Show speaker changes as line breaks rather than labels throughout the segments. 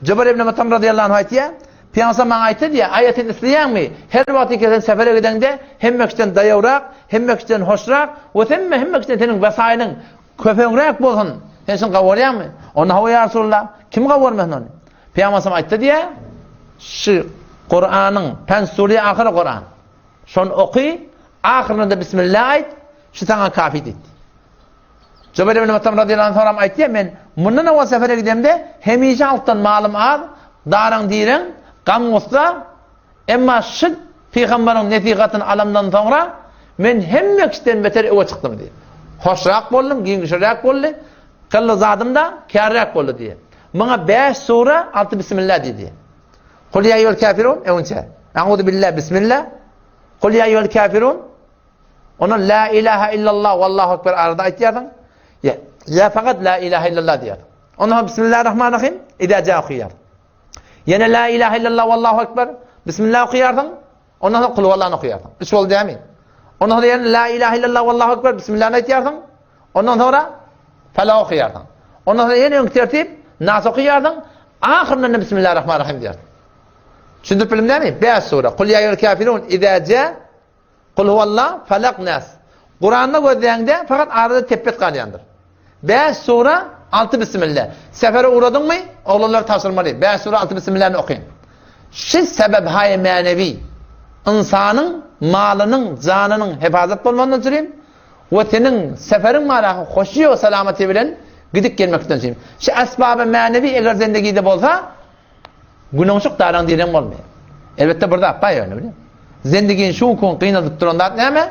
Jubair ibn Mutam razyýallahu anhu aýtýar, Pygamber maňa aýtdy diýýär, Aýa sen isleýäňmi, her wagt ki sen sefere gideňde hemme kişiden daýawrak, hemme kişiden hoşrak we hemme hemme kişiden seniň wesaýynyň köpeňräk bolsun. Sen şuny gabul edýäňmi? Onda hawa ýa Resulullah, kim gabul etmesin ony? Pygamber aýtdy diýýär, şu Kuranyň pent sure ahyry Kuran. Şony oky, ahyrynda bismillah aýt, şu saňa kafi diýdi. Jubeýr ibn Mutam radiyallahu anh soram aýtýar, men mundan owal sefere gidemde hemişe halkdan malym az, daraň direň, gam-gussa, emma şu pygamberiň nesihatyny alamdan soňra men hemme kişiden beter öwe çykdym diýýär. Hoşrak boldum, giňişräk boldy, kylly zadym da kärräk boldy diýýär. Muňa 5 sura, 6 bismillah diýdi. Kul ýa eýýuhel kafirun, öňçe. A'udhu billah, bismillah. Kul ýa eýýuhel kafirun, Ondan la ilaha illallah wallahu ekber arada aýtýarsyň. Ýa, ýa fakat la ilaha illallah diýýärsiň. Ondan soň bismillahirrahmanirrahim idza ja okýar. Ýene la ilaha illallah wallahu ekber bismillah okýarsyň. Ondan soň kul wallany okýarsyň. Üç boldy dämi? Ondan soň ýene la ilaha illallah wallahu ekber bismillah aýtýarsyň. Ondan soňra fala okýarsyň. Ondan soň ýene öňki tertip nas okýarsyň. Ahyrynda bismillahirrahmanirrahim diýýärsiň. Düşündirip bildim dämi? 5 sura. Kul ýa eýýuhel kafirun idza ja Kul huwallah, Falak, Nas. Kuranda gözläňde fakat arada tepbet galýandyr. 5 sura, 6 bismillah. Sefere ugradyňmy, oglanlar tabşyrmaly. 5 sura, 6 bismillahny okyň. Şu sebep haý mänewi ynsanyň malynyň, janynyň hefazat bolmagyndan üçin we seniň seferiň marahy hoşy we salamaty bilen gidip gelmekden üçin. Şu esbaby mänewi eger zendegide bolsa, Günüňşik daraň diýlen bolmaýar. Elbetde bir zat bar ýöne bilýän. Zendigini şu gün gynadyp duran zat näme?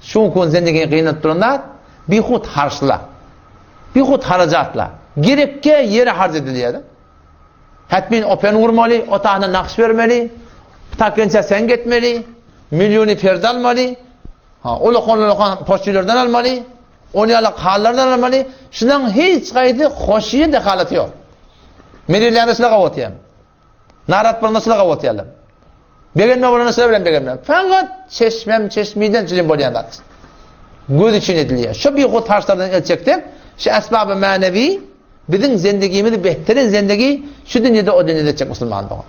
Şu gün zendigini gynadyp duran zat bihut harçla. Bihut harajatla. Gerekge ýere harç edilýär. Hatmin open gurmaly, o tahna nakş bermeli, takençe sen getmeli, milyony perde almaly, ha, ulakan ulakan poçtilerden almaly, Ony ýaly hallardan almaly. Şunuň hiç gaýdy hoşýe dehalaty ýok. Melirlerde şula gawatýan. Narat bolanda şula gawatýarlar. Begenme bolanda şula bilen begenme. Fakat çeşmem çeşmiden çilim bolýan zat. Göz üçin edilýär. Şu bir hut harçlardan el çeksek, şu esbaby manewi biziň zendigimizi behterin zendigi şu dünýede o dünýede etjek musulman dogan.